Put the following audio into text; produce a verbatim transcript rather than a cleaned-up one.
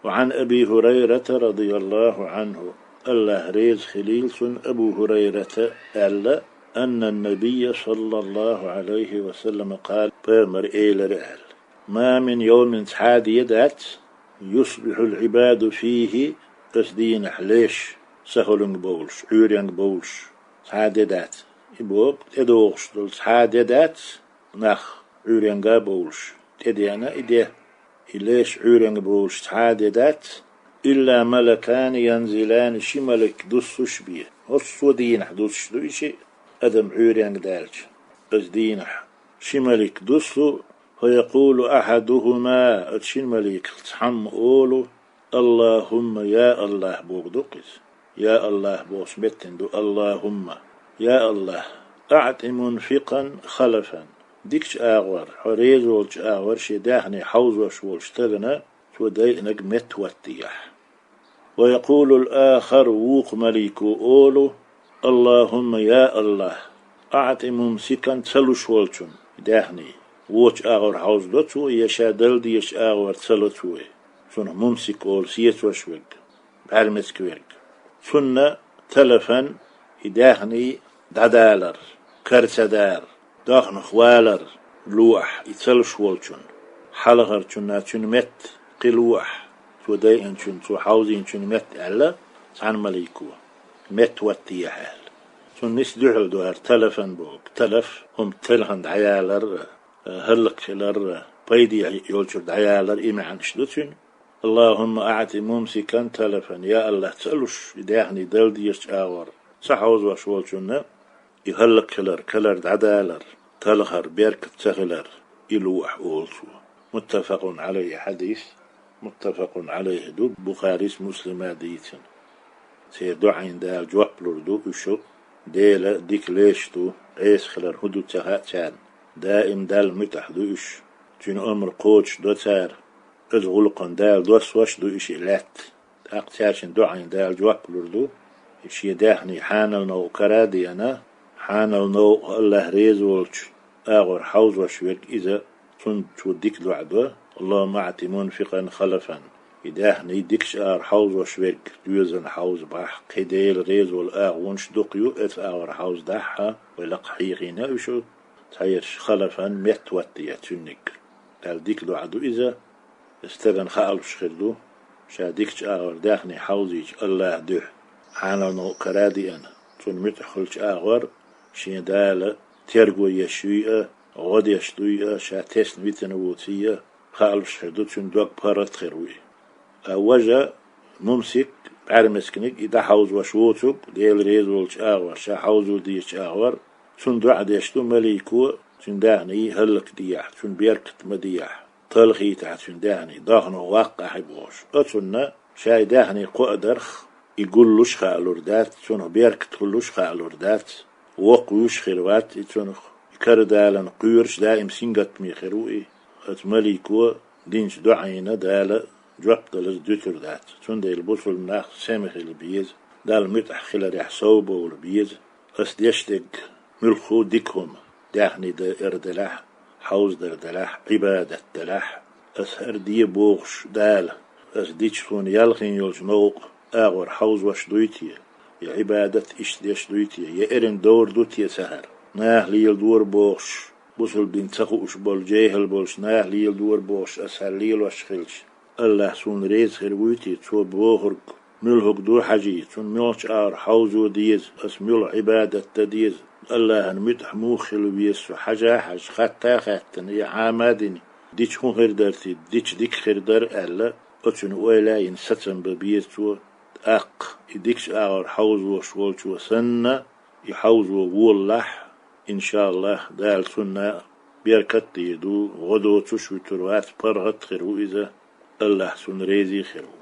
وعن أبي هريرة رضي الله عنه, Аллах реза хилийла цунна, Абу Хурайрата аьлла, أن النبي صلى الله عليه وسلم قال, пайхамара элира аьлла: ما من يوم, цхьа а де дац, يصبح العباد فيه, оцу дийнахь леш сахиллалц болуш, Ӏуьйренга болуш, цхьа а де дац. И боху, тӀедогӀуш долу цхьа а де дац, нах Ӏуьйренга а бовлуш, тӀедеана и де, и леш Ӏуьйренга бовлуш цхьа а де дац, إلا ملكان ينزلان, ши малик дуссуш бен. ХӀокху дийнахь дуссуш ду и шиъ, адам Ӏуьйренга даьлча. Оцу дийнахь ши малик дуссу, فيقول أحدهما, оцу шина маликах цхьамма олу: اللهم, я Аллах, боху ду-кх иза. Я Аллах бохучу меттана ду: اللهم, я Аллах, أعط منفقا خلفا, дикачу агӀор, хьо реза волчу агӀор шен даьхни хьовзош волчу стагана цо дайинарг меттахӀоттаехь. ويقول الآخر, вукху малико олу: اللهم, я Аллах, أعط ممسكا, ца луш волчунна даьхни, вочу агӀор хьовзадо цо, я ша дала дезачу агӀор ца ло цо, цунах мумсик олу, сецош верг, бӀаьрмециг верг. Цунна تلفا, и даьхни дӀадалар, кара ца дар, дохнах валар лоьху и ца луш волчунна. Хьалхарчунна цуьнан метта кхин лоьху, цо дайинчунна, цо хьовзийначунна метта аьлла цхьана малико, меттахӀоттаехь аьлла. Цунна нисса дуьхьал ду хӀара تلفا бохург. Талаф хӀума телхина дӀаялар а, хӀаллакьхилар а, пайде йолчуьра дӀаялар а, и маьӀнаш ду цуьнан. اللهم أعط ممسكا تلفا, я Аллах, ца луш, и даьхни дала дезачу агӀор ца хьовзош волчунна и хӀаллакьхилар, кара дӀадалар, талхар, беркат ца хилар, и лоьху, олу цо. متفق عليه, хьадис, متفق عليه ду, Бухарис, Муслима дийцина. Церан доӀина Дала жоп лур ду уьш. Делан дика леш ду, Ӏеса хилар хӀун ду ца хаьа царна. Даим Далла муьтӀахь ду уьш. Цуьнан омра кхочушдо цара. Оцу гӀуллакхана Дала доссош а ду и шиъ лаьтта. ТӀаккха цаьршиннан доӀина Дала жоп лур ду. Шен даьхни хьанал новкъа кара а деана, хьанал новкъа Аллах реза волчу агӀор хьовзош верг иза, цунна цо дика доӀа до: اللهم أعط منفقا خلفا. И даьхни дикачу агӀор хьовзош верг доьзална хьовза бахь, кхин Делан реза волу агӀонаш дукха ю, оцу агӀор хьовзадахь а, вай лакха хьехийна уьш, цхьаерш خلفا, меттахӀоттае цуьнниг. Далла дика доӀа ду иза, стагана хаалуш хир ду, ша дикачу агӀор даьхни хьовзийча Аллахан дуьхьа, хьанал новкъа кара а деана, цунна муьтӀахь хуьлучу агӀор шен Дала терго еш юй а, гӀо деш дуй а, ша тесна витина воций а, хаалуш хир ду, цуьнан дог паргӀат хир ву и. Ткъа важа мумсик, бӀаьрмециг, и дӀахьовзош воцург, Делан реза волчу агӀор, ша хьовзо дезачу агӀор, цунна доӀа деш ду малико, цуьнан даьхни хӀаллакдехь, цунна беркат ма дехь, талхийтахь цуьнан даьхни, дохнах ваккхахь и бохуш. Оцунна ша и даьхни кхоадарх, и гуллуш а хаалур дац, цунах беркат хуьлуш а хаалур дац, воккхавуьйш а хир вац и цунах, и карадаларна кхоьруш даим сингаттаме хир ву и. Оцу малико динчу доӀина Дала жоп далаза дуьтур дац. Цундела бусулба нах сема хила беза, Далла муьтӀахь хиларехь совбовла беза. Ас деш дерг муьлхха а дика хӀума, даьхни дан эр делахь, хьовзадар делахь, Ӏибадат делахь, ас хӀара де бохуш Дала, ас дича суна ялхийна йолчу новкъа агӀор хьовзош дуй те, я Ӏибадат иштта деш дуй те, я эрна довр ду те сан хӀара? Наха леладора бохуш, бусулба дин ца хууш болу жехӀал болуш наха леладора бохуш ас хӀара лелош хилча, Аллах суна реза хир вуй те, цо бохург муьлхарг ду хьажий, цунна муьлхачу агӀор хьовзо деза, ас муьлха Ӏибадат дан деза, Аллахана муьтӀахь муха хила веза со хьажа а хьаьжна, хатта а хаьттина, я Ӏама а дина, дича хӀун хир дара те, дича дика хир дара аьлла, оцуьнан ойла а йина сацам бан беза цо, тӀаккха и дикачу агӀор хьовзош волчо санна, и хьовзо волалахь, иншааллах, Дала цунна беркат а дийр ду, гӀо доцуш а вуьтур вац, паргӀат а хир ву иза, Аллах цунна резий хир ву.